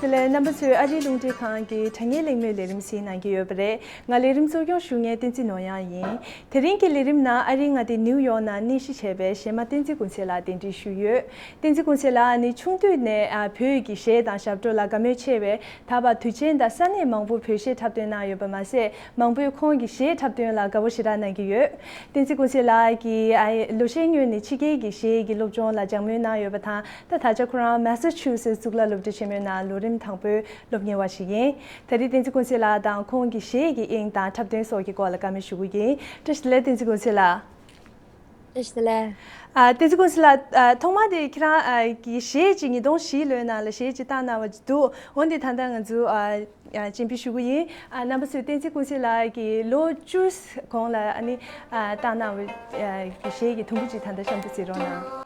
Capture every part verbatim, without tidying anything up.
དེ་ལས་རྣམ་པ་ཚོས་ཨ་རིའི་རླུང་འཕྲིན་ཁང་གི་དྲ་བརྙན་གླེང་མོལ་ལས་རིམ་གཟིགས་གནང་གི་ཡོད་པ་རེད། ང་ལས་རིམ་གཙོ་སྐྱོང་ཞུ་མཁན་བསྟན་འཛིན་ནོར་གཡང་ཡིན། དེ་རིང་གི་ལས་རིམ་ནང་ཨ་རིའི་མངའ་སྡེ་ནིའུ་ཡོག་ནང་གནས་གཞི་བྱས་པའི་གཞས་མ་བསྟན་འཛིན་ཀུན་གསལ་ལགས་གདན་འདྲེན་ཞུས་ཡོད། བསྟན་འཛིན་ཀུན་གསལ་ལགས་ནི་ཆུང་དུས་ནས་ཨ་བོད་ཀྱི་གཞས་དང་ཞབས་བྲོ་ལ་དགའ་མོས་ཆེ་བས། ད་བར་དུས་ཆེན་དང་ས་གནས་མང་པོར་བོད་གཞས་འཁྲབ་སྟོན་གནང་ཡོད་པ་མ་ཟད། མང་པོས་ཁོང་གི་གཞས་འཁྲབ་སྟོན་ལ་དགའ་བོ་ཞེ་དྲག་གནང་གི་ཡོད། བསྟན་འཛིན་ཀུན་གསལ་ལགས་ཀྱིས་ཨ་ལོ་ཤས་སྔོན་ནས་ཕྱི་རྒྱལ་གྱི་གཞས་ཀྱི་སློབ་སྦྱོང་ལ་སྦྱང་མུས་གནང་ཡོད་པ་དང་། ད་ད་ཆ་ཁོ་རང་མེ་ས་ཆུ་སེ་གཙུག་ལག་སློབ་གྲྭ་ཆེན་མོའི་ནང་ལོ་རིམ་དང་པོའི་སློབ་གཉེར་བ་ཞིག་ཡིན། ད་རེས་བསྟན་འཛིན་ཀུན་གསལ་ལགས་དང་ཁོང་གི་གཞས་ཀྱི་དབྱིངས་དང་འཁྲབ་སྟོན་སོགས་ཀྱི་སྐོར་ལ་བཀའ་མོལ་ཞུ་གི་ཡིན། བཀྲ་ཤིས་བདེ་ལེགས། བསྟན་འཛིན་ཀུན་གསལ་ལགས། བཀྲ་ཤིས་བདེ་ལེགས། ཨ་བསྟན་འཛིན་ཀུན་གསལ་ལགས། ཨ་ཐོག་མ་དེ་ཁྱེད་རང་ཨ་གི་གཞས་ཅིག་ཉིས་སྟོང་བཞི་ལོའི་ནང་ལ་གཞས་ཅིག་བཏང་གནང་བ་ཅིག་འདུག་འོན་ཏེ་ད་ལྟ་ང་ཚོ་ཨ་ཨ་སྤྱན་འབུལ་ཞུ་གི་ཡིན། ཨ་རྣམ་པ་ཚོས་བསྟན་འཛིན་ཀུན་གསལ་ལགས་ཀྱིས་ལོ་བཅུ་གོང་ལ་ཨ་ནི་ཨ་བཏང་གནང་བའི་ཨ་གི་གཞས་ཀྱི་དུམ་བུ་ཅིག་ད་ལྟ་གཤམ་དུ་གཟིགས་རོགས་གནང་།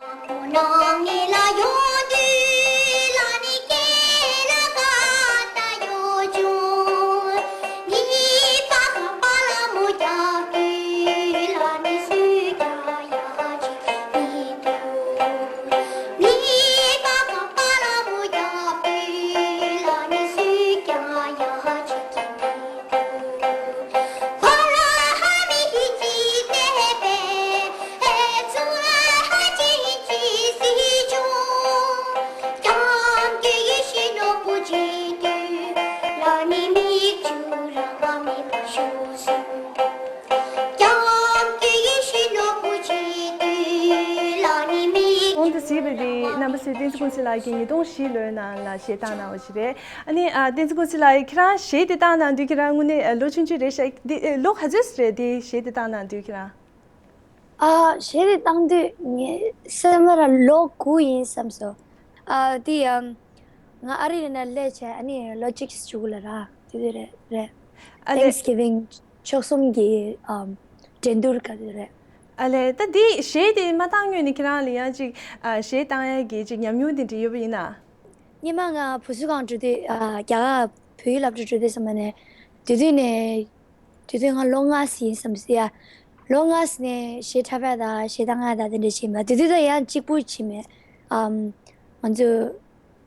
གོང་དུ་གཟིགས་པ་རེད། རྣམ་པ་ཚོས་བསྟན་འཛིན་ཀུན་གསལ་ལགས་ཀྱིས་ཉིས་སྟོང་བཞི་ལོའི་ནང་ལ་གཞས་བཏང་གནང་བ་ཞིག་རེད། ཨ་ནི་ཨ་བསྟན་འཛིན་ཀུན་གསལ་ལགས། ཁྱེད་རང་གཞས་དེ་བཏང་གནང་དུས་ཁྱེད་རང་དངོས་གནས་ཨ་ལོ་ཆུང་ཆུང་རེད་ཤག་འདི་ཨ་ལོ་ག་ཚོད་རེད། དེ་གཞས་དེ་བཏང་གནང་དུས་ཁྱེད་རང་། ཨ་གཞས་དེ་བཏང་དུས་ངས་སེམས་ལ་ལོ་དགུ་ཡིན་བསམ་སོང་། ཨ་དེ་ཡང་ང་ཨ་རི་ནས་སླེབས་བྱས་ཨ་ནི་ལོ་གཅིག་གཞུག་ལ་ར་དེ་དུས་རེད་རེད། ཨ་ལེ། Thanksgiving ཆོལ་གསུམ་གྱི་ཨམ་འགྲན་བསྡུར་ག་དུས་རེད། ཨ་ལེ། ད་འདི་གཞས་དེ་མ་བཏང་སྔོན་ནས་ཁྱེད་རང་ལ་ཡང་ཅིག་ཨ་གཞས་བཏང་ཡ་གི་ཅིག་ཉམས་མྱོང་དེ་འདྲ་ཡོད་པ་ཡིན་ན། སྔོན་མ་ང་བུ་གསོ་ཁང་འགྲོ་དུས་ཨ་རྒྱ་གར་བོད་ཡིག་སློབ་གྲྭ་འགྲོ་དུས་ཙམ་པ་ནས་དེ་དུས་ནས་དེ་དུས་ང་ལོ་ལྔ་ཙམ་ཡིན་བསམ་སྲིད་ཡ། ལོ་ལྔ་ཙམ་ནས་གཞས་འཁྲབ་ཡ་དང་གཞས་བཏང་ཡ་དང་དེ་འདྲ་བྱས་མ། དེ་དུས་ད་ཡང་གཅིག་པུ་བྱས་མེད། ཨམ་ང་ཚོ་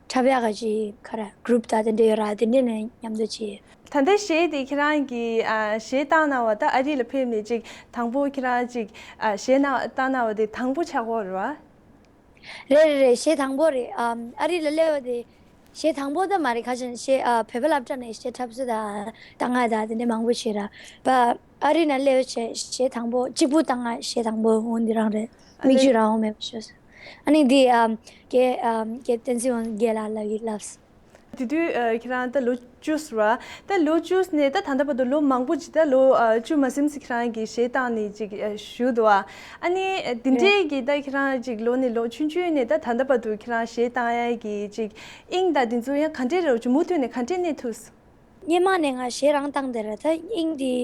འཁྲབ་ཡག་ག་ཅིག་ག་རེ་གུ་རུབ་དང་དེ་འདྲ་ཡོད་ར། དེ་འདྲ་ནས་མཉམ་དུ་བྱས། ད་ལྟ་གཞས་དེ་ཁྱེད་རང་གིས་ཨ་གཞས་བཏང་གནང་བ་ད་ཨ་རི་ལ་ཕེབས་ནས་ཅིག་དང་པོ་ཁྱེད་རང་ཅིག་ཨ་གཞས་གནང་བཏང་གནང་བ་དེ་དང་པོ་ཆགས་ཀྱི་ཡོད་རེད་བ། རེད་རེད་རེད། གཞས་དང་པོ་རེད། ཨམ་ཨ་རི་ལ་སླེབས་པ་དེ་གཞས་དང་པོ་ད་མ་རེད། ཁ་ཅིག་གཞས་ཨ་བོད་པ་སློབ་གྲྭ་ནས་གཞས་འཁྲབ་སྲོལ་དང་བཏང་ཡག་དང་དེ་འདྲ་མང་པོ་བྱས་ར། བ་ཨ་རི་ནང་སླེབས་བྱས་གཞས་དང་པོ་གཅིག་པུ་བཏང་ཡག་གཞས་དང་པོ་འོ་འདི་རང་རེད། ཨ་མིག་ཆུ་རང་འོང་མེད་པ་ཤོར་སོང་། ཨ་ནི་འདི་ཨམ་རྒན་ཨམ་རྒན་བསྟན་འཛིན་དབང་རྒྱལ་ལགས་ལབ་ཀྱི་ལབ་སོང་། དེ་དུས་ཨ་ཁྱེད་རང་ད་ལོ་བཅུ་ཟེར་བ། ད་ལོ་བཅུ་ནས་ད་ད་ལྟ་བར་དུ་ལོ་མང་པོ་ཅིག་ད་ལོ་ཨ་བཅུ་མ་ཟིན་ཙམ་ཁྱེད་རང་གིས་གཞས་བཏང་ནས་ཅིག་ཨ་བཞུགས་འདུག་ཨ། ཨ་ནི་དེ་འདྲའི་གི་ད་ཁྱེད་རང་ཅིག་ལོ་ནས་ལོ་ཆུང་ཆུང་ནས་ད་ད་ལྟ་བར་དུ་ཁྱེད་རང་གཞས་བཏང་ཡ་གི་ཅིག་དབྱིངས་ད་དེ་ཚོ་ཡང་ག་འདྲས་རེད། ཅིག་མུ་མཐུད་ནས་ག་འདྲས་གནས་ཐུབ་སོང་། སྔོན་མ་ནས་ང་གཞས་རང་བཏང་བསྡད་ར། ད་དབྱིངས་དེ་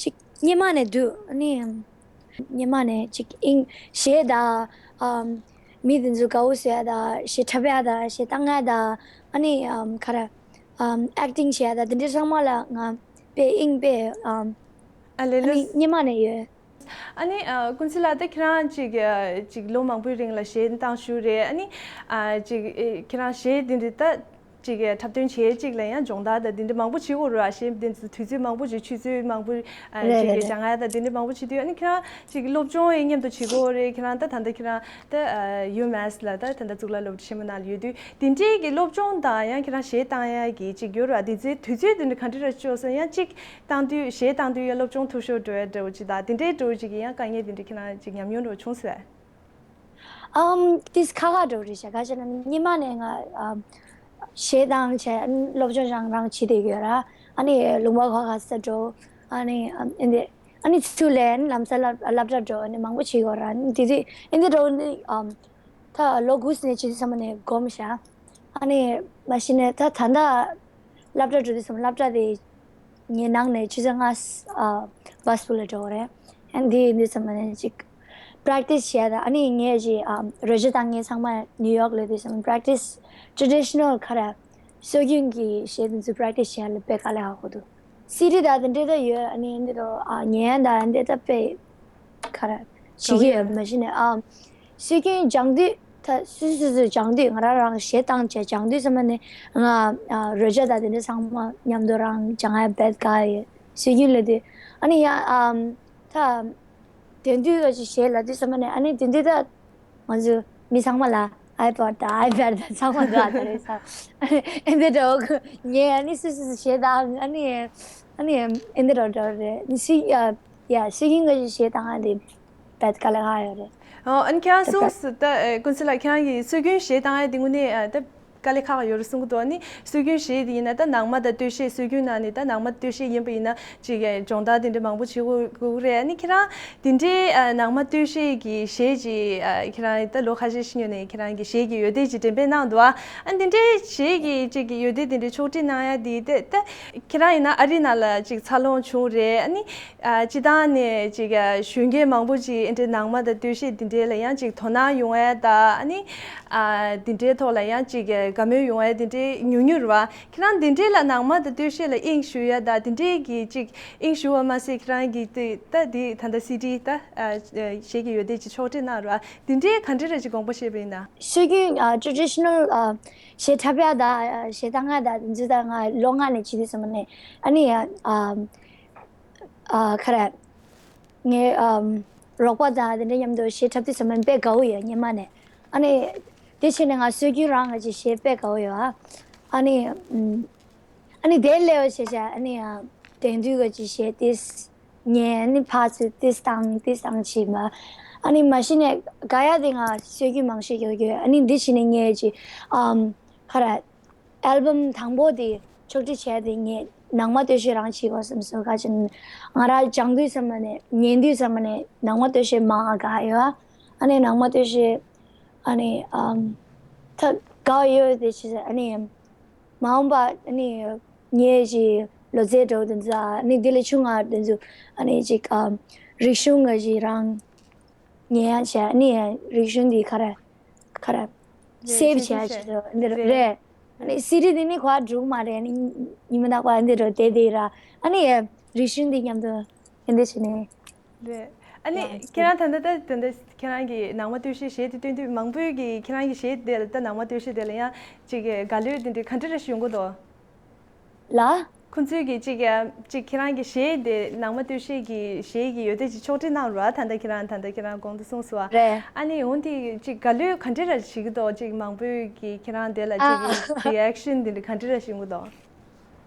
ཅིག་སྔོན་མ་ནས་འདུག་ཨ་ནི་སྔོན་མ་ནས་ཅིག་དབྱིངས་གཞས་དང་ཨམ་མི་དེ་ཚོ་དགའ་བོ་བཟོ་ཡ་དང་གཞས་འཁྲབ་ཡ་དང་གཞས་བཏང་ཡ་དང་ཨ་ནི་ཨམ་ག་རེ་ཨམ་ཨེག་ཊིང་བྱེད་ཡ་དང་དེ་འདྲ་ཚང་མ་ལ་ང་དཔེ་དབྱིངས་དཔེ་ཨམ་ཨ་ལེ་ཨ་ནི་ལེ། སྔོན་མ་ནས་ཡོད། ཨ་ནི་ཨ་ཀུན་གསལ་ལགས། ད་ཁྱེད་རང་ཅིག་ཨ་ཅིག་ལོ་མང་པོའི་རིང་ལ་གཞས་བཏང་བཞུགས་རེད། ཨ་ནི་ཨ་ཅིག་ཨེ་ཁྱེད་རང་གཞས་འདི་འདྲ་ད་ཅིག་ཨེ་འཁྲབ་སྟོན་བྱེད་ཅིག་ལ་ཡང་སྦྱོང་བརྡར་དང་འདི་འདྲ་མང་པོ་བྱེད་དགོས་རེད་བ། གཞས་འདི་ཚོ་དུས་ཚོད་མང་པོ་ཅིག་ཆུ་ཚོད་མང་པོ་ཨ་རེད་ཅིག་རེད་ཨེ་རེད། སྦྱང་ཡ་དང་འདི་འདྲ་མང་པོ་བྱེད་དུས། ཨ་ནི་ཁྱེད་རང་ཅིག་སློབ་སྦྱོང་ཨེ་མཉམ་དུ་བྱེད་དགོས་རེད། ཁྱེད་རང་ད་ད་ལྟ་ཁྱེད་རང་ད་ཨ་ཡུ་མེ་སི་ལ་ད་ད་ལྟ་གཙུག་ལག་སློབ་གྲྭ་ཆེན་མོ་ནང་ལ་ཡོད་དུས། དེ་འདྲའི་གི་སློབ་སྦྱོང་དང་ཡང་ཁྱེད་རང་གཞས་བཏང་ཡ་གི་ཅིག་ཡོད་རེད་བ། དེ་ཚོའི་དུས་ཚོད་དེ་འདྲ་ག་འདྲ་ར་ལྕོགས་སོང་། ཡང་ཅིག་བཏང་དུས་གཞས་བཏང་དུས་ཡང་སློབ་སྦྱོང་འཐུས་ཤོར་འགྲོ་ཡ་འདྲ་བོ་ཅིག་དང་དེ་འདྲའི་འདྲ་བོ་ཅིག་གི་ཡང་དཀའ་ངལ་དེ་འདྲ་ཁྱེད་རང་ཅིག་ཉམས་མྱོང་འདྲ་བོ་བྱུང་སོང་ངས། ཨམ་ཏིས་ཁ་ཁ་འདྲ་བོ་རེད་ཤག་ག་ཅི་ན་སྔོན་མ་ནས་ང་ཨམ་གཞས་བཏང་བྱས་སློབ་སྦྱོང་རང་རང་བྱེད་བསྡད་ཡོད་ར། ཨ་ནི་ལུང་པ་ཁ་ཁ་ས་འགྲོ། ཨ་ནི་ཨམ་ཨེ་འདི་ཨ་ནི་ཚུར་ལན་ལམ་སང་སློབ་སློབ་གྲྭ་འགྲོ། ཨ་ནི་མང་པོ་བྱེད་ཡོད་ར། ཨ་ནི་དེ་དུས་ཨེ་འདི་འདྲ་བོ་ནི་ཨམ་ད་ལོ་དགུ་ནས་བྱེད་དུས་ཚང་མ་ནས་གོམས་ཤག་ཨ་ནི་མ་གཞི་ནས་ད་ད་ལྟ་སློབ་གྲྭ་འགྲོ་དུས་ཙམ་སློབ་གྲྭ་དེ་ངའི་ནང་ནས་ཆུ་ཚོད་ལྔ་ཨ་བྷ་སི་པུལ་ལ་འགྲོ་གི་རེད། ཨ་ནི་དེ་ཡིན་དུས་ཙམ་ནས་ཅིག་པ་རེག་ཊི་སི་བྱས་དང་། ཨ་ནི་ངས་ཅིག་ཨ་རོལ་ཆ་བཏང་མཁན་ཚང་མ་ནིའུ་ཡོག་ལ་དུས་ཙམ་པ་རེག་ཊི་སི་ཊེ་རེ་ཌི་ཤི་ནལ་ག་རེ་སྲོལ་རྒྱུན་གྱི་གཞས་དེ་ཚོ་པ་རེག་ཊི་སི་བྱས་ལ་དཔེ་དཀའ་ལས་ཁག་པོ་འདུག་སི་ཌི་དང་དེ་འདྲས་ད་ཡོད། ཨ་ནི་འདི་རུ་ཨ་ཉན་དང་འདི་ད་དཔེ་ག་རེ་བྱེད་ཀྱི་ཡོད། མ་གཞི་ནས་ཨ་སྲོལ་རྒྱུན་སྦྱང་དུས་ད་ ད་སུ་སུ་སུ་སྦྱང་དུས་ང་རང་རང་གཞས་བཏང་བྱས་སྦྱང་དུས་ཙམ་པ་ནས་ང་ཨ་རོལ་ཆ་དང་དེ་འདྲ་ཚང་མ་མཉམ་དུ་རང་སྦྱང་ཡ་དཔེ་དགའ་ཡོད། སྲོལ་རྒྱུན་ལབ་དུས་ཨ་ནི་ཡ་ཨམ་ད་དེང་དུས་ཀྱི་གཞས་ལབ་དུས་ཙམ་པ་ནས་ཨ་ནི་དེང་དུས་ད་ང་ཚོ་མི་ཚང་མ་ལ་ཨའི་པོཌ་དང་ཨའི་པེཌ་དང་ཚང་མ་འདུག་ཨ་ད་རེས་ས་ཨ་ནི་འདི་འདྲ་ངས་ཨ་ནི་སུ་སུ་སུ་གཞས་བཏང་ཨ་ནི་ཨ་ནི་ཨ་ནི་འདི་འདྲ་འདྲ་རེད། ཨ་ནི་སྲོལ་ཡ་ཡ་སྲོལ་རྒྱུན་གྱི་གཞས་བཏང་ཨ་དེ་དཔེ་དཀའ་ལས་ཁག་ཡོད་རེད། ཨོ། ཨ་ནི་ཁྱེད་རང་གསུངས་སོང་ད། ཨེ་ཀུན་གསལ་ལགས་ཁྱེད་རང་གིས་སྲོལ་རྒྱུན་གཞས་བཏང་ཡ་དེ་དངོས་གནས་ཨ་ད་དཀའ་ལས་ཁག་ཡོད་རེད་གསུང་གི་འདུག་ཨ་ནི་སྲོལ་རྒྱུན་གཞས་དེ་ཡིན་ན་ད་ནང་མ་དང་སྟོད་གཞས། སྲོལ་རྒྱུན་ནང་ནས་ད་ནང་མ་སྟོད་གཞས་ཡིན་པ་ཡིན་ན་ཅིག་ཨེ་སྦྱོང་བརྡར་དེ་འདྲ་མང་པོ་བྱེད་དགོས་ཀྱི་རེད། ཨ་ནི་ཁྱེད་རང་དེ་འདྲའི་ཨ་ནང་མ་སྟོད་གཞས་ཀྱི་གཞས་ཅིག་ཨ་ཁྱེད་རང་ད་ལོ་ཁ་ཤས་ཤིག་སྔོན་ནས་ཁྱེད་རང་གི་གཞས་ཀྱི་འོད་སྡེར་ཅིག་འགྲེམས་སྤེལ་གནང་འདུག་ཨ་ཨ་ནི་དེ་འདྲའི་གཞས་ཀྱི་ཅིག་གི་འོད་སྡེར་དེ་འདྲའི་ཕྱོགས་སྒྲིག་གནང་ཡ་དེ་ད་ད་ཁྱེད་རང་ཡིན་ན་ཨ་རི་ནང་ལ་ཅིག་འཚར་ལོངས་བྱུང་རེད། ཨ་ནི། ཨ་སྤྱིར་བཏང་ནས་ཅིག་ཨ་གཞོན་སྐྱེས་མང་པོ་ཅིག་ཨེ་འདྲའི་ནང་མ་དང་སྟོད་གཞས་འདི་འདྲའི་ལ་ཡང་ཅིག་དོ་སྣང་ཡོང་ཡ་ད་ཨ་ནི་ཨ་འདི་འདྲའི་ཐོག་ལ་ཡང་ཅིག་ཨ་དགའ་མོས་ཡོང་ཡ་འདི་འདྲའི་ཉུང་ཉུང་རེད་བ། ཁྱེད་རང་འདི་འདྲའི་ལ་ནང་མ་དང་སྟོད་གཞས་ལ་དབྱིངས་ཞུགས་ཡ་ད་འདི་འདྲའི་གི་ཅིག་དབྱིངས་ཞུགས་པ་མ་ཟད་ཁྱེད་རང་གི་དེ་ད་འདི་ད་ལྟ་སི་ཌི་ད་ཨ་གཞས་ཀྱི་འོད་སྡེར་ཅིག་ཕྱོགས་སྒྲིག་གནང་རེད་བ། འདི་འདྲའི་ག་འདྲ་རེ་ཅིག་དགོངས་པ་བཞེས་པ་ཡིན་ན། སྲོལ་རྒྱུན་ཨ་ཊེ་ཌི་ཤི་ནལ་ཨ་གཞས་འཁྲབ་ཡ་ད་ཨ་གཞས་བཏང་ཡ་ད་འདི་ཚོ་ད་ང་ལོ་ལྔ་ནས་བྱེད་དུས་ཙམ་པ་ནས་ཨ་ནི་ཨ། ཨ་ག་རེ། ངའི་ཨམ་རོགས་པ་དང་དེ་འདྲ་མཉམ་དུ་གཞས་འཁྲབ་དུས་ཙམ་པ་དཔེ་དགའ་བོ་ཡོད་སྔོན་མ་ནས། ཨ་ནི་དེ་བྱས་ནས་ང་སྲོལ་རྒྱུན་རང་གི་ཅིག་གཞས་དཔེ་དགའ་བོ་ཡོད་ཨ། ཨ་ནི་ཨམ་ཨ་ནི་དེ་སླེབས་བྱས་བྱས་ཨ་ནི་ཨ་དེང་དུས་ཀྱི་ཅིག་གཞས་ཏིས་ཉན་ཨ་ནི་ཕར་ཚུར་ཏིས་བཏང་ཏིས་བཏང་བྱས་མ། ཨ་ནི་མ་གཞི་ནས་དགའ་ཡ་དེ་ང་སྲོལ་རྒྱུན་མང་ཤོས་ཡོད་ཡོད། ཨ་ནི་འདི་བྱས་ནས་ངས་ཅིག་ཨམ་ག་རེ། ཨལ་བམ་དང་པོ་དེ་ཕྱོགས་སྒྲིག་བྱས་ཏེ་ངས་ནང་མ་སྟོད་གཞས་རང་བྱེད་དགོས་བསམ་སོང་། ག་ཅི་ང་རང་སྦྱང་དུས་ཙམ་པ་ནས་ཉན་དུས་ཙམ་པ་ནས་ནང་མ་སྟོད་གཞས་མང་ང་དགའ་ཡོད། ཨ་ནི་ནང་མ་སྟོད་གཞས་ཨ་ནི་ཨམ་ད་དགའ་ཡོད་དེ་ཅི་ཟེར། ཨ་ནི་མ་འོངས་པ་ཨ་ནི་ངའི་ཅིག་ལོ་ཚད་འདྲ་བོ་དེ་ཚོ་ཨ་ནི་དེ་ལས་ཆུང་ང་དེ་ཚོ་ཨ་ནི་ཅིག་ཨམ་རིག་གཞུང་གི་ཅིག་རང་ཉན་ཡ་བྱས། ཨ་ནི་རིག་གཞུང་དེ་ག་རེ། ག་རེ། རེད། སེབ་བྱས་བྱས་བྱས་བྱས་འདུག་འདི་རུ་རེད། རེད། ཨ་ནི་སི་ཌི་འདི་ནི་གོ་བ་འགྲིག་མ་རེད། ཨ་ནི་ཉི་མ་རྟག་པར་འདི་རུ་བསྡད་བསྡད་ར། ཨ་ནི་རིག་གཞུང་འདི་མཉམ་དུ་འདི་འདྲ་བྱས་ནས། རེད། ཨ་ནི་ཡང་ཁྱེད་རང་ད་ལྟ་ད་ད་ལྟ་ཁྱེད་རང་གི་ནང་མ་སྟོད་གཞས་གཞས་དེ་སྟོན་དུས་མང་པོས་ཀྱི་ཁྱེད་རང་གི་གཞས་དེ་ལ་ད་ནང་མ་སྟོད་གཞས་དེ་ལ་ཡང་ཅིག་གི་དགའ་ལོས་དེ་འདྲ་ག་འདྲ་རེ་ཞིག་ཡོང་གི་འདུག་ལ། ཁོང་ཚོས་ཀྱི་ཅིག་ཡ་ཅིག་ཁྱེད་རང་གི་གཞས་དེ་ནང་མ་སྟོད་གཞས་ཀྱི་གཞས་ཀྱི་འོད་སྡེར་ཅིག་ཕྱོགས་སྒྲིག་གནང་རོགས། ད་ལྟ་ཁྱེད་རང་ད་ལྟ་ཁྱེད་རང་གོང་དུ་གསུངས་སོང་བ། རེད། ཨ་ནི་འོན་ཏེ་ཅིག་དགའ་ལོས་ག་འདྲ་ར་བྱེད་ཀྱི་འདུག་ཅིག་མང་པོས་ཀྱི་ཁྱེད་རང་དེ་ལ་ཅིག་ཨ་གི་རི་ཨེག་ཤན་དེ་འདྲ་ག་འདྲ་ར་བྱེད་ཀྱི་འདུག་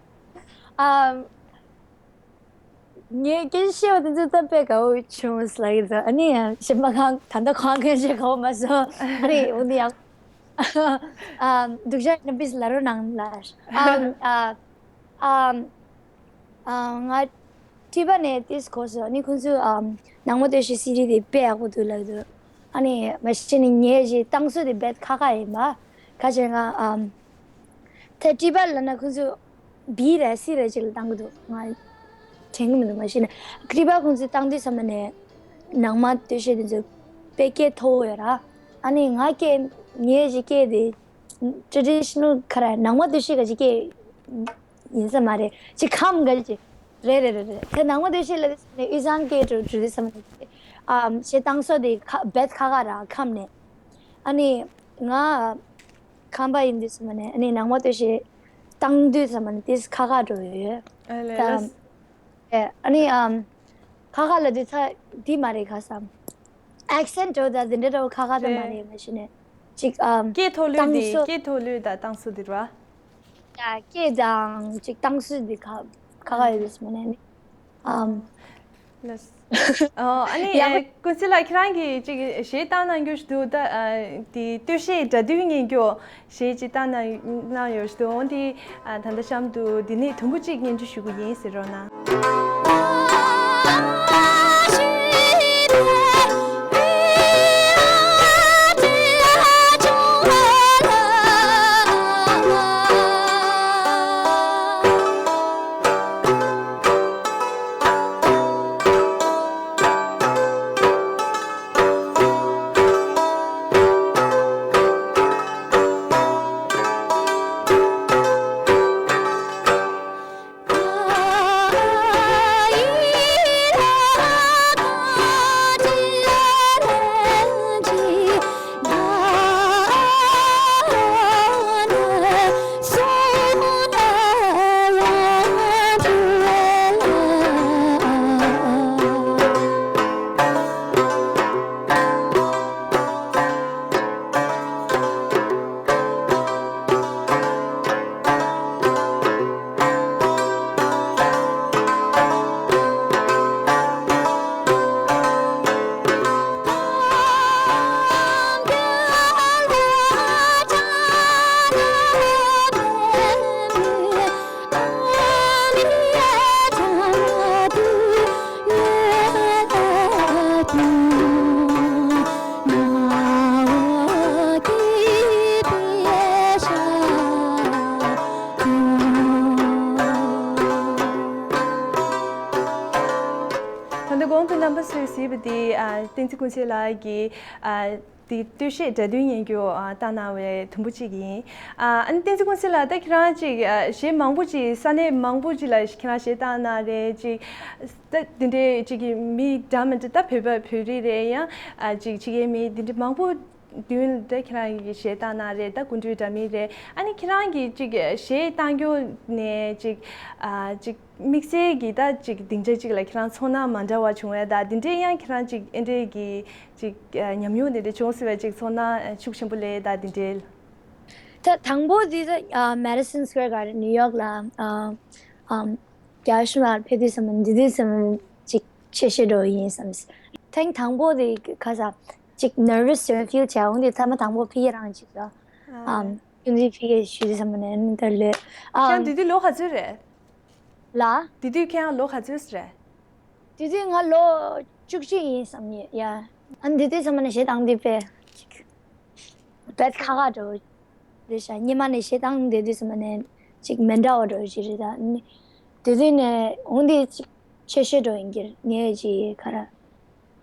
ཨ། ངས་སྐད་ཆ་བཤད་པ་དེ་ཚོ་ད་དཔེ་དགའ་བོ་བྱུང་ཟེར་ལབ་ཀྱི་འདུག་ཨ་ནི་གཞན་པ་གང་ད་ལྟ་གང་སྐད་ཆ་གོ་མ་སོང་། ཨ་རེད་འོན་ཏེ་ཡང་། ཨ། སྡུག་ཅག་ཡིན་ན་པིས་ལབ་རོགས་གནང་ལ། ཨ། ཨ། ཨ། ཨ། ང་ཊི་བ་ནས་ཏིས་གོ་སོང་། ཨ་ནི་ཁོང་ཚོས་ཨ་ནང་མ་སྟོད་གཞས་སི་ཌི་དེ་དཔེ་ཡག་པོ་འདུག་ལབ་འདུག་ཨ་ནི་མ་གཞི་ནས་ངས་ཅིག་བཏང་སྲོལ་དེ་དཔེ་ཁག་ཁག་ཡིན་པ། ཁ་ཅིག་ང་ཨ། ད་ཊི་བ་ལབ་ན་ཁོང་ཚོས་བི་རེད་སི་རེད་ཅིག་ལ་བཏང་གི་འདུག་ང་དྲན་གི་མི་འདུག་མ་གཞི་ནས་ཊི་བ་ཁོང་ཚོས་བཏང་དུས་ཙམ་པ་ནས་ནང་མ་སྟོད་གཞས་དེ་ཚོ་དཔེ་སྐད་མཐོ་བོ་ཡོད་ར། ཨ་ནི་ང་སྐད་ངའི་ཅིག་སྐད་དེ་ཊེ་ཌི་ཤི་ནལ་ག་རེ་ནང་མ་སྟོད་གཞས་ག་ཅིག་སྐད་ཡིན་ས་མ་རེད། ཅིག་ཁམས་ག་ཅིག་རེད་རེད་རེད་རེད། དེ་ནང་མ་སྟོད་གཞས་ལ་དེ་ནས་དབུས་གཙང་སྐད་འགྲོ་འགྲོ་དུས་ཙམ་པ་ནས་ཨམ་གཞས་བཏང་སྲོལ་དེ་ཁ་དཔེ་ཁག་ཁག་ར་ཁམས་ནས། ཨ་ནི་ང་ཁམས་པ་ཡིན་དུས་ཙམ་པ་ནས་ཨ་ནི་ནང་མ་སྟོད་གཞས་བཏང་དུས་ཙམ་པ་ནས་ཏིས་ཁག་ཁག་འགྲོ་ཡོད། ཨ་ལས་ད་ལས། ཨེ་ཨ་ནི་ཨམ་ཁག་ཁག་ལབ་དུས་ཚ་འདི་མ་རེད་ག་བསམ། ཨེག་སེན་ཊི་འགྲོ་ད་འདི་འདྲ་འདྲ་བོ་ཁག་ཁག་ད་མ་རེད། རེད། མ་གཞི་ནས་ཅིག་ཨམ་སྐད་མཐོ་ལོས་བཏང་འདི་སྲོལ་སྐད་མཐོ་ལོས་ད་བཏང་སྲོལ་འདི་རེད་བ། ཡ་སྐད་དང་ཅིག་བཏང་སྲོལ་འདི་ཁ་ཁག་ཁག་ཡོད་དུས་ཙམ་པ་ནས་ཨ་ནི་ཨམ། ལགས། ཨོ། ཨ་ནི་ཡག་པོ། ཨེ་ཀུན་གསལ་ལགས་ཁྱེད་རང་གིས་ཅིག་གཞས་བཏང་གནང་རྒྱུ་ཞིག་འདུག་ད་ཨ་དེ་སྟོད་གཞས་སྒྲ་སྡུད་ཉན་རྒྱུ་གཞས་ཅིག་བཏང་གནང་གནང་ཡོད་ཞིག་འདུག་འོན་ཏེ་ཨ་ད་ལྟ་གཤམ་དུ་འདི་ནས་དུམ་བུ་གཅིག་སྙན་སྒྲོན་ཞུ་གི་ཡིན་ཟེར་རོགས་གནང་། དེ་ཨ་བསྟན་འཛིན་ཀུན་གསལ་ལགས་ཀྱིས་ཨ་དེ་སྟོད་གཞས་སྒྲ་དོན་སྙན་སྒྱུར་ཨ་བཏང་གནང་བའི་དུམ་བུ་གཅིག་ཡིན། ཨ་ཨ་ནི་བསྟན་འཛིན་ཀུན་གསལ་ལགས། ད་ཁྱེད་རང་ཅིག་ཨ་གཞས་མང་པོ་ཅིག་ས་གནས་མང་པོ་ཅིག་ལ་ཁྱེད་རང་གཞས་བཏང་གནང་རེད། ཅིག་ད་དེ་འདྲའི་ཅིག་གི་མི་འདྲ་མི་འདྲ། ད་བོད་པ་བོད་རིགས་རེད། ཡང་ཨ་ཅིག་ཕྱི་རྒྱལ་མི་དེ་འདྲ་མང་པོ་མདུན་ལ་ད་ཁྱེད་རང་གིས་གཞས་བཏང་གནང་རེད། ད་སྐུ་མགྲོན་འདྲ་མིན་རེད། ཨ་ནི་ཁྱེད་རང་གིས་ཅིག་གཞས་བཏང་རྒྱུ་ནས་ཅིག་ཨ་ཅིག་དམིགས་བསལ་གྱི་ད་ཅིག་སྡིངས་ཆ་ཅིག་ལ་ཁྱེད་རང་ཚོར་སྣང་མ་འདྲ་བ་བྱུང་བས། ད་འདི་འདྲའི་ཡང་ཁྱེད་རང་ཅིག་ཨེ་འདྲའི་གི་ཅིག་ཨ་ཉམས་མྱོང་དེ་འདྲ་བྱུང་སྲིད་པའི་ཅིག་ཚོར་སྣང་ཨ་ཤུགས་ཆེན་པོ་སླེབས། ད་འདི་འདྲའི། ད་དང་པོ་དེ་ད་ཨ་Madison Square Garden New York ལ་ཨ་ཨམ་རྒྱ་གཞུང་ལ་ཕེབས་དུས་ཙམ་པ་འདི་དུས་ཙམ་པ་ཅིག་ཆེ་ཤོས་འགྲོ་ཡིན་བསམ། ཐེངས་དང་པོ་དེ་ག་ས་ཅིག་nervous feel བྱས། འོང་དེ་ཐ་མ་དང་པོ་ཕི་ཡི་རང་ཅིག་ལ་ཨམ་ཀུན་གཟིགས་ཕི་ཡི་ཞུ་དུས་ཙམ་པ་ནས་ད་ལོས་ཨ་ཁྱེད་དེ་དུས་ལོ་ག་ཚོད་རེད། ལ། དེ་དུས་ཁྱེད་རང་ལོ་ག་ཚོད་རེད། དེ་དུས་ང་ལོ་བཅུ་གཅིག་ཡིན་བསམ་ཡོད་ཡ། ཨ་ནི་དེ་དུས་ཙམ་པ་ནས་གཞས་བཏང་དུས་དཔེ་ཅིག་དཔེ་ཁག་ཁག་འགྲོ་རེད་ཤག་སྔོན་མ་ནས་གཞས་བཏང་དེ་དུས་ཙམ་པ་ནས་ཅིག་མི་འདྲ་བ་འགྲོ་ཞིག་རེད། ད་ཨ་ནི་དེ་དུས་ནས་འོང་དེ་ཅིག་ཆེ་ཤོས་འགྲོ་ཡིན་གྱི་རེད། ངས་ཅིག་ག་རེ་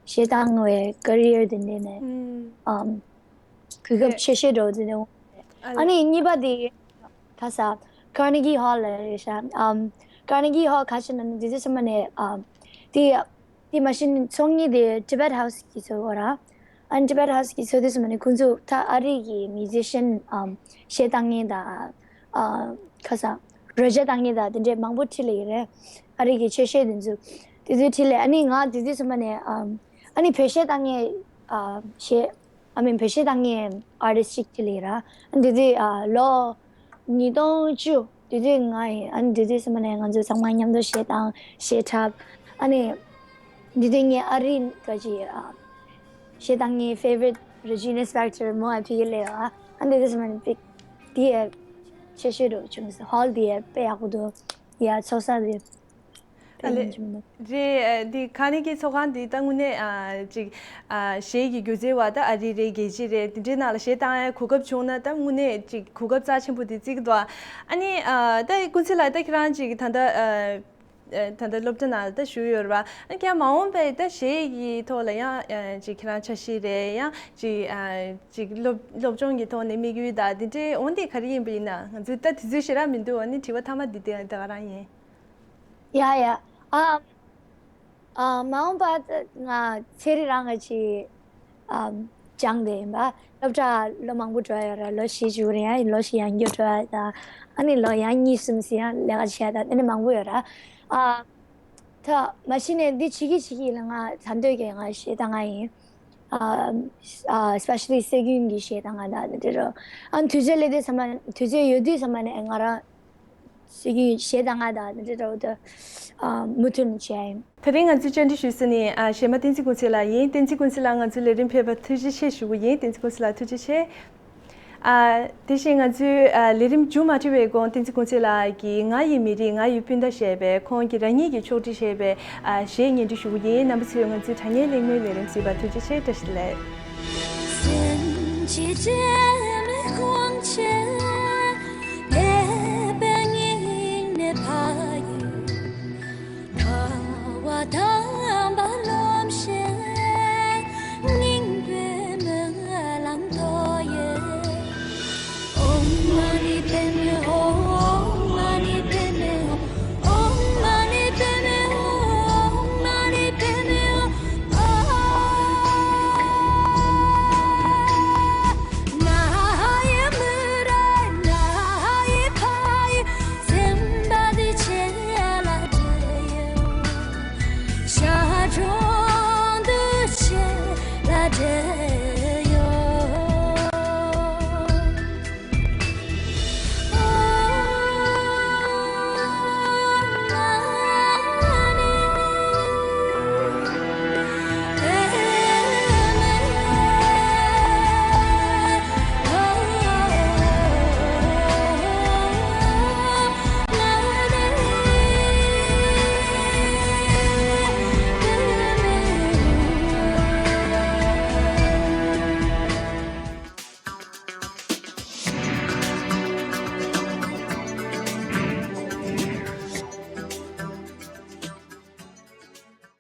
གཞས་བཏང་བའི་career དེ་འདྲ་ནས་ཨམ་གོ་སྐབས་ཆེ་ཤོས་འགྲོ་དེ་འདྲ་འོང་རེད། ཨ་ནི་གཉིས་པ་དེ་ག་ས་Carnegie Hall ལ་རེད་ཤག་ཨམ་Carnegie Hall ག་ཞིག་ན་ནི་དེ་དུས་ཙམ་པ་ནས་ཨམ་དེ། དེ་མ་གཞི་ནས་ཚོགས་གཉིས་དེ་Tibet House གི་ཚོགས་པ་ར། ཨ་ནི་Tibet House གི་ཚོགས་དུས་ཙམ་པ་ནས་ཁོང་ཚོ་ད་ཨ་རི་གི་musician ཨམ་གཞས་བཏང་མཁན་དང་ཨ་ཁ་ས་རོལ་ཆ་བཏང་མཁན་དང་དེ་འདྲས་མང་པོ་ཁྲིད་ལེ་ཡིན་རེད། ཨ་རི་གི་ཆོས་གཞས་དེ་ཚོ་དེ་ཚོ་ཁྲིད་ལེ། ཨ་ནི་ང་དེ་དུས་ཙམ་པ་ནས་ཨམ་ཨ་ནི་བོད་གཞས་བཏང་མཁན་ཨ་གཞས་I mean བོད་གཞས་བཏང་མཁན་artist གཅིག་ཁྲིད་ལེ་ཡིན་ར། ཨ་ནི་དེ་དུས་ཨ་ལོ། ཉིས་སྟོང་བཅུ། དེ་དུས་ང་ཡིན། ཨ་ནི་དེ་དུས་ཙམ་པ་ནས་ང་ཚོ་ཚང་མ་མཉམ་དུ་གཞས་བཏང་གཞས་འཁྲབ། ཨ་ནི་དེ་དུས་ངས་ཨ་རི་ག་ཅི་ཨ་གཞས་བཏང་ངའི་favorite Regina Spektor མོ་ཨ་ཕི་གི་ལེ་བ། ཨ་ནི་དེ་དུས་ཙམ་པ་ནས་དེ་དེ་ཡ་ཆེ་ཤོས་འགྲོ་བྱུང་སོང་། Hall དེ་ཡ་དཔེ་ཡག་པོ་འདུག་ཡ་ཚོགས་ས་དེ་དཔེ་ཨ་ལེ། ཡིན་བྱུང་འདུག་རེད། ཨ་འདི་ཁ་ནི་གི་ཚོགས་ཁང་འདི་ད་དངོས་གནས་ཨ་ཅིག་ཨ་གཞས་ཀྱི་སྒྱུ་རྩལ་བ་ད་ཨ་རི་རེད། རྒྱལ་སྤྱི་རེད། དེ་འདྲའི་ནང་ལ་གཞས་བཏང་ཡ་གོ་སྐབས་བྱུང་ན་ད་དངོས་གནས་ཅིག་གོ་སྐབས་རྩ་ཆེན་པོ་དེ་བརྩི་གི་འདུག་ཨ་ནི་ཨ་ད་ཀུན་གསལ་ལགས་ད་ཁྱེད་རང་ཅིག་ད་ལྟ་ཨ་ཨ་ད་ལྟ་སློབ་གྲྭ་ནང་ལ་ད་ཞུགས་ཡོད་རེད་པ། ཨ་ཁྱེད་མ་འོངས་པའི་ད་གཞས་ཀྱི་ཐོག་ལ་ཡང་ཨ་ཅིག་ཁྱེད་རང་འཆར་གཞི་རེད། ཡང་ཅིག་ཨ་ཅིག་སློབ་སློབ་སྦྱོང་གི་ཐོག་ནས་དམིགས་ཡུལ་ད་དེ་འདྲའི་འོ་འདི་ག་རེ་ཡིན་པ་ཡིན་ན། ང་ཚོས་ད་དུས་ཚོད་ཞེ་དྲག་མི་འདུག་ཨ་ནི་དྲི་བ་མཐའ་མ་འདི་དེ་ད་ག་རང་ཡིན། ཡ་ཡ། ཨ་ཨ་མ་འོངས་པ་ང་ཚེ་རིང་རང་གི་ཅིག་ཨ་སྦྱངས་ཏེ་ཡིན་པ། སློབ་གྲྭ་ལོ་མང་པོ་འགྲོ་ཡ་ཡོད་ར། ལོ་བཞི་བཅུ་རེ་ཡང་ལོ་བཞི་ཡང་རྒྱུ་འགྲོ་ཡ་ད། ཨ་ནི་ལོ་ཡང་གཉིས་གསུམ་ཟིན་ཡང་ལས་ཀ་བྱས་ད་དེ་ནི་མང་པོ་ཡོད་ར། ཨ་ད་མ་གཞི་ནས་འདི་བྱེད་ཀྱི་བྱེད་ཀྱི་ལ་ང་ད་འདོད་ཀྱི་ང་གཞས་ད་ང་ཡིན། ཨ་ཨ་especially སྲོལ་རྒྱུན་གྱི་གཞས་ད་ང་ད་དེ་འདྲ་ར། ཨ་དུས་ཚོད་སླེབས་དུས་ཙམ་པ་དུས་ཚོད་ཡོད་དུས་ཙམ་པ་ནས་ང་རང་སྲོལ་རྒྱུན་གཞས་ད་ང་ད་དེ་འདྲ་ར་ད་ཨ་མུ་མཐུད་ནས་བྱས་ཡིན། དེ་རིང་ང་ཚོས་བཅར་འདྲི་ཞུས་ས་ནི་ཨ་གཞས་མ་བསྟན་འཛིན་ཀུན་གསལ་ལགས་ཡིན། བསྟན་འཛིན་ཀུན་གསལ་ལགས་ང་ཚོའི་ལས་རིམ་ཕེབས་པར་ཐུགས་རྗེ་ཆེ་ཞུ་གི་ཡིན། བསྟན་འཛིན་ཀུན་གསལ་ལགས་ཐུགས་རྗེ་ཆེ། ཨ་དེ་བཞིན་ང་ཚོའི་ཨ་ལས་རིམ་མཇུག་མ་སྒྲིལ་བའི་གོང་བསྟན་འཛིན་ཀུན་གསལ་ལགས་ཀྱིས་ང་ཡི་མི་རིགས་ང་ཡི་སྤུན་ཟླ་ཞེས་པའི་ཁོང་གིས་རང་ཉིད་ཀྱིས་ཕྱོགས་སྒྲིག་བྱས་པའི་ཨ་གཞས་སྙན་སྒྲོན་ཞུ་གི་ཡིན། རྣམ་པ་ཚོས་ང་ཚོའི་དྲ་བརྙན་གླེང་མོལ་ལས་རིམ་གཟིགས་པར་ཐུགས་རྗེ་ཆེ། བཀྲ་ཤིས་བདེ་ལེགས།